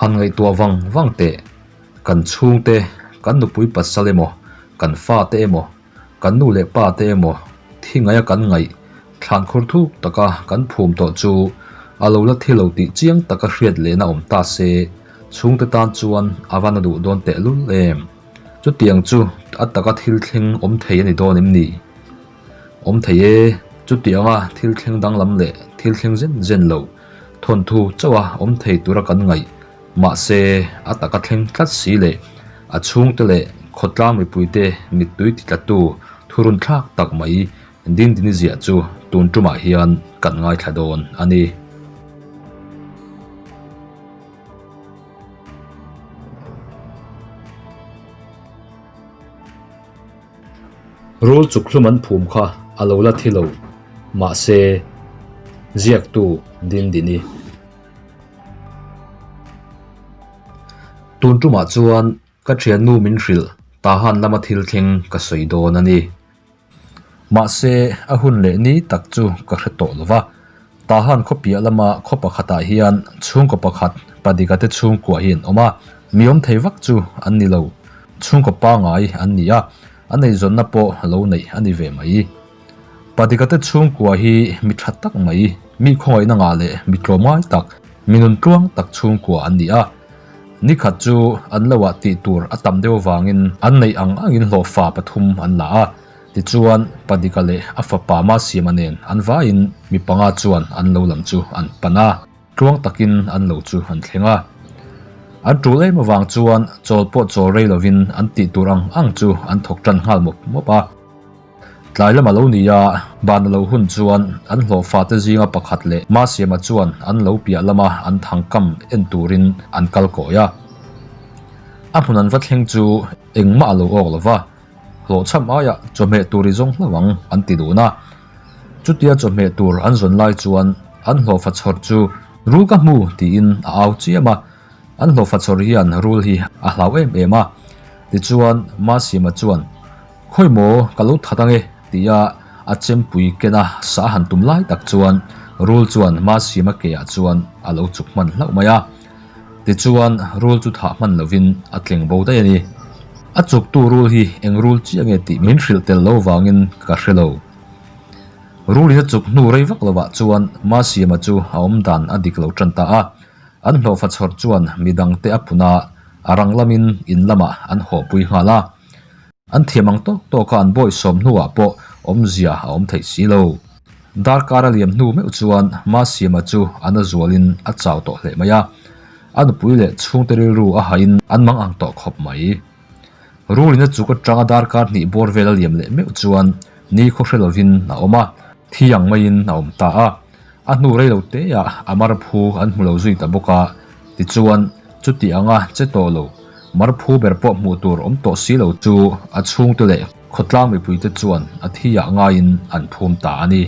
Han ngaihtuah vang vang teh, kan chhungte, kan nupui pasal emaw, kan fate emaw, kan nu leh pa te emaw thi ngaia kan ngaih thlan khur thuk taka kan phum tawh chu a lo la thi lo tih chiang taka hriat lehna awm ta se, chhungte tan chuan a va na duh dawn tehlul em? Chutiang chu a taka thil thleng awm thei a ni dawn em ni? Awm thei e, chutianga thil thleng danglam leh thil thleng zen zen lo thawnthu chauha awm thei tura kan ngaih mahse a taka thleng tlat si leh a chhungte leh khawtlang mipuite mittui titlatu thurun thlak tak mai Dindini ziah chu tun tumah hian kan ngaithla dawn a ni. Rul chukhlum an phum kha a lo la thi lo, mahse ziaktu Dindini. Tun tumah chuan ka thiannu min hrilh Tahan lama thil thleng ka sawi dawn a ni. Mahse a hun leh ni tak chu ka hre tawh lo va, Tahan khaw piah lama khaw pakhatah hian chhungkaw pakhat Padika te chhungkua hi an awm a, mi awm thei vak chu an ni lo. Chhungkaw pangai an ni a, an eizawnna pawh lo neih a ni ve mai. Padika te chhungkua hi mi tha tak mai, mi khawngaihna ngah leh mi tlawmngai tak, mi nun tluang tak chhungkua an ni a. Nikhat chu an lo ah tih tur a tam deuh avangin an neih ang angin hlawhfa pathum an la a. Tichuan, Padika leh a fapa Masiama nen an vaiin mi panga chuan an lo lam chu an pan a. Tluang takin an lo chu an thleng a. An tul em avang chuan chawl pawh chawl rei lovin an tih tur ang ang chu an thawk tan nghal mawp mawp a. Tlai lam a lo ni a, ban a lo hun chuan an hlawhfa te zinga pakhat leh Masiama chuan an lo piah lama an thangkam en turin an kal kawi a. A hmun an va thleng chu engmah a lo awk lo va, hlawhchham aiah chawhmeh tur i zawng hlauh ang an ti dun a. Chutia chawhmeh tur an zawn lai chuan an hlawhfa chhawr chu Rul ka hmu tiin a au chiam a, an hlawhfa chhawr hian rul hi a hlau em em a. Tichuan Masiama chuan Khawi maw ka lo that ange tia a chempui kena sa han tum lai tak chuan rul chuan Masiama keah chuan a lo chuk hman hlauh mai a. Tichuan rul chu thah hman lovin a tleng bo daih a ni. A chuktu rul hi eng rul chiah nge tih min hrilh tel lo vangin ka hre lo. Rulin a chuk hnu rei vak lovah chuan Masiama chu a awm dan a dik lo tan ta a. An hlawhfa chhawr chuan midangte a pun a, a rang lamin in lamah an hawpui nghal a. An thiam ang tawk tawka an bawihsawm hnuah pawh awmzia a awm theih si lo. Darkar a liam hnu meuh chuan Masiama chu a na zualin a chau tawh hle mai a. A nupui leh chhungte rilru a hain an mang ang tawh khawp mai. Rulin a chuk atanga darkar hnih bawr vel a liam leh meuh chuan ni khaw hre lovin a awm a, thi ang maiin a awm ta a. A hnu rei lo teah a mar phu an hmu lo zui ta bawk a, tichuan chuti anga che tawh lo, mar phu ber pawh hmuh tur awm tawh si lo chu a chhungte leh khawtlang mipuite chuan a thiah ngaiin an phum ta a ni.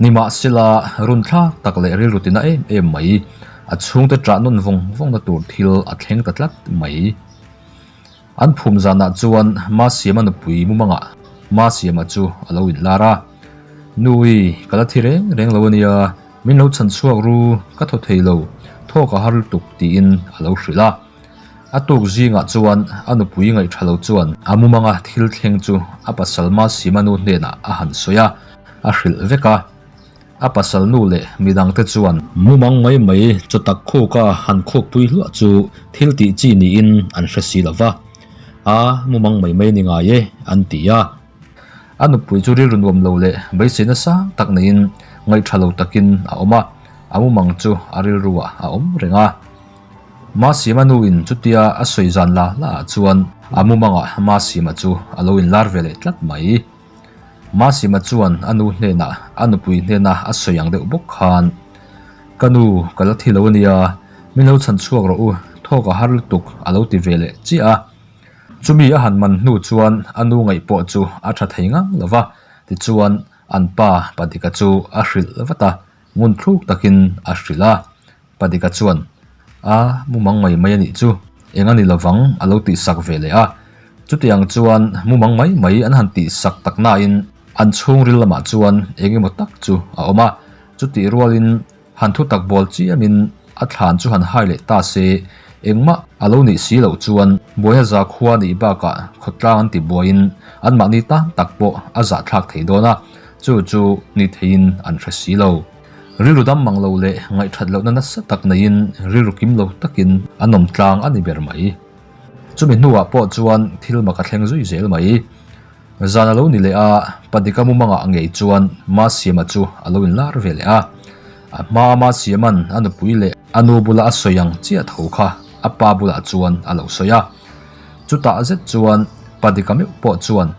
Nimahsela, run thlak tak leh rilru tina em em mai, a chhungte ṭah nawn vawng vawngna tur thil a thleng ta tlat mai. An phum zanah chuan Masiama nupui mumangah Masiama chu a lo inlar a, Nui, ka la thi reng reng lo a nia, min lo chhan chhuak ru, ka thaw thei lo, thawk a har lutuk tiin a lo hrilh a. A tuk zingah chuan a nupui ngaihṭha lo chuan a mumanga thil thleng chu a pasal Masiama nu hnenah a han sawi a, a hrilh vek a. A pasal nu leh midangte chuan mumang mai mai chaw tak khuka han khukpui hluah chu thil tih chi niin an hre si lo va, A mumang mai mai ni ngai e, an ti a. A nupui chu rilru nuam lo leh beiseina sang tak neiin ngaihṭha lo takin a awm a, a mumang chu a rilruah a awm reng a. Masima nuin chutia a sawi zan la la ah chuan a mumangah Masima chu a lo inlar ve leh tlat mai. Masima chuan a nu hnenah a nupui hnena a sawi ang deuh bawk khan, Ka nu, ka la thi lo a nia, min lo chhan chhuak rawh u, thawk a har lutuk a lo ti ve leh chiah a. Chumi a han man hnu chuan a nu ngaih pawh chu a tha thei ngang lo va, tichuan an pa Padika chu a hrilh vat a, ngun thluk takin a hrilh a. Padika chuan, A, mumang mai mai a nih chu, eng a ni lovang a lo tihsak ve leh a. Chutiang chuan mumang mai mai an han tihsak tak nain an chhungril lamah chuan eng emaw tak chu a awm a. Chutih rualin han thu tak bawl chiamin a thlan chu han hai leh ta se, Engmah a lo nih si loh chuan buaina zakhua nih bakah khawtlang an ti buaiin anmahni tan tak pawh a zahthlak thei dawn a, chu chu ni theiin an hre si lo. Rilru dam mang lo leh ngaihthat lohna nasa tak neiin rilru kim lo takin an awm tlang a ni ber mai. Chumi hnuah pawh chuan thil mak a thleng zui zel mai. Zan a lo ni leh a, Padika mumangah ngei chuan Masiama chu a lo inlar ve leh a. A hmaa Masiama'n a nupui leh a nu bula a sawi ang chiah tho kha a pa bulah chuan a lo sawi a. Chutah zet chuan Padika meuh pawh chuan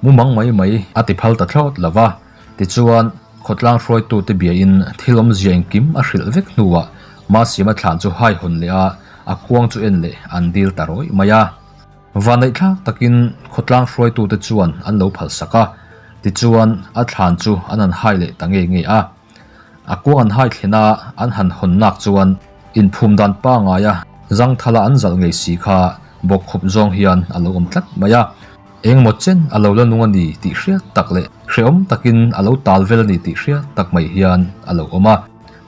mumang mai mai a ti phal ta thlawt lo va. Tichuan, khawtlang hruaitute biain thil awmzia engkim a hrilh vek hnuah Masiama thlan chu hai hawn leh a, a kuang chu en leh an dil ta rawih mai a. Vanneihthlak takin khawtlang hruaitute chuan an lo phalsak a, tichuan a thlan chu an han hai leh ta nge nge a. A kuang an hai thlen a, an han hawn nak chuan inphum dan pangaia zangthala an zalh ngei si kha bawkkhup zawng hian a lo awm tlat mai a. Engmaw chen a lo la nung a ni tih hriat tak leh hrehawm takin a lo tal vel a ni tih hriat tak mai hian a lo awm a,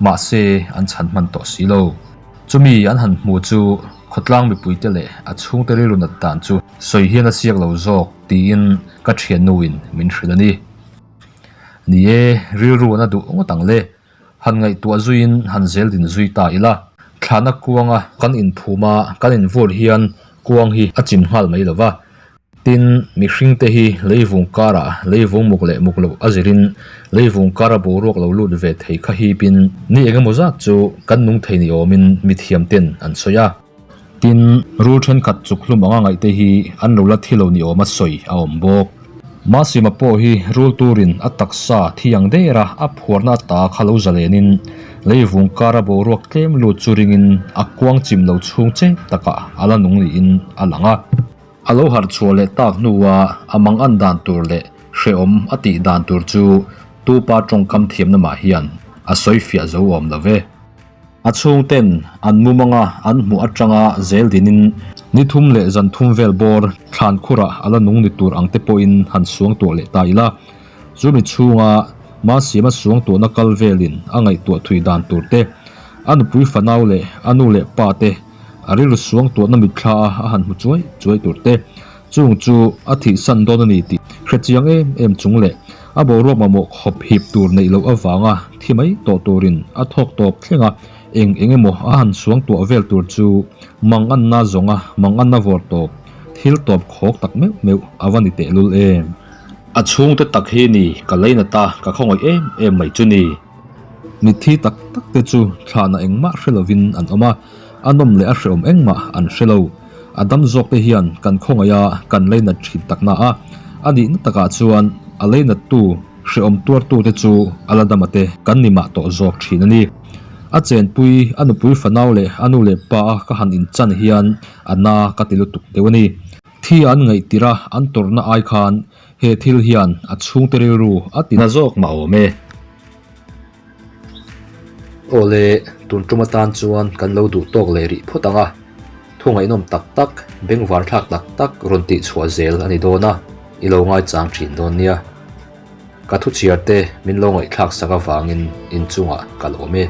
mahse an chhan hman tawh si lo. Chumi an han hmu chu khawtlang mipuite leh a chhungte rilru nat dan chu sawi hian a siak lo zawk tiin ka thiannuin min hrilh a ni. Ni e, rilru an a duh ngawt ang le. Han ngaihtuah zuiin han zel din zui ta ila. Thlahna kuanga kan inphum a, kan invur hian kuang hi a chim nghal mai lo va. Tin, mihringte hi leivung karah leivung muk leh muk loh a zirin leivung kara boruak lo lut ve thei kha hipin ni engemaw zat chu kan nung thei ni awmin mithiamten an sawi a. Tin, rul thenkhat chuk hlum anga ngaihte hi an lo la thi lo ni awma sawi a awm bawk. Masima pawh hi rul turin a taksa thi ang dera a phuarna ata kha lo zalenin leivung kara boruak tlem lut chu ringin a kuang chim lo chhung che takah a la nung niin a lang a. A lo harh chhuah leh tak hnua a mang an dan tur leh hrehawm a tih dan tur chu tupa tawngkam thiamna mah hian a sawi fiah zo awm lo ve. A chhungten an mumanga an hmuh atanga zel dinin ni thum leh zan thum vel bawr thlan khurah a la nung ni tur ang te pawhin han suang tuah leh ta ila. Chumi chhunga Masiama suang tuahna kal velin a ngaihtuah thui dan tur te, a nupui fanau leh a nu leh pa te, A rilru suang tuahna mitthla a a han hmu chuai chuai tur te, chung chu a thihsan dawn a ni tih hre chiang em em chung leh a boruak mamawh khawp hip tur neih loh avanga thi mai tawh turin a thawk tawp thleng a, eng eng emaw a han suang tuah vel tur chu mang anna zawnga mang anna vawr tawp thil tawp khawk tak meuh meuh a va ni tehlul em. A chhungte tak hi ni ka leinat a ka khawngaih em em mai chu ni. Mitthi tak tak te chu thlahna engmah hre lovin an awm a, a nawm leh a hrehawm engmah an hre lo. A dam zawk te hian kan khawngaih a, kan leinat thin tak na a, a nihna takah chuan a leinattu, hrehawm tuartu te chu a la dama te kan ni mah tawh zawk thin a ni. A chenpui, a nupui fanau leh a nu leh pa a ka han inchan hian a na ka ti lutuk deuh a ni. Thi an ngaihtirh a, an tawrhna ai khan He thil hian a chhungte rilru a ti na zawk mah awm e. Awle, tun tum atan chuan kan lo duh tawk leh rih phawt ang a, thu ngaihnawm tak tak, bengvar thlak tak tak rawn tih chhuah zel a ni dawn a, i lo ngaichang thin dawn nia. Ka thu chhiar te min lo ngaihthlak sak avangin inchungah ka lawm e.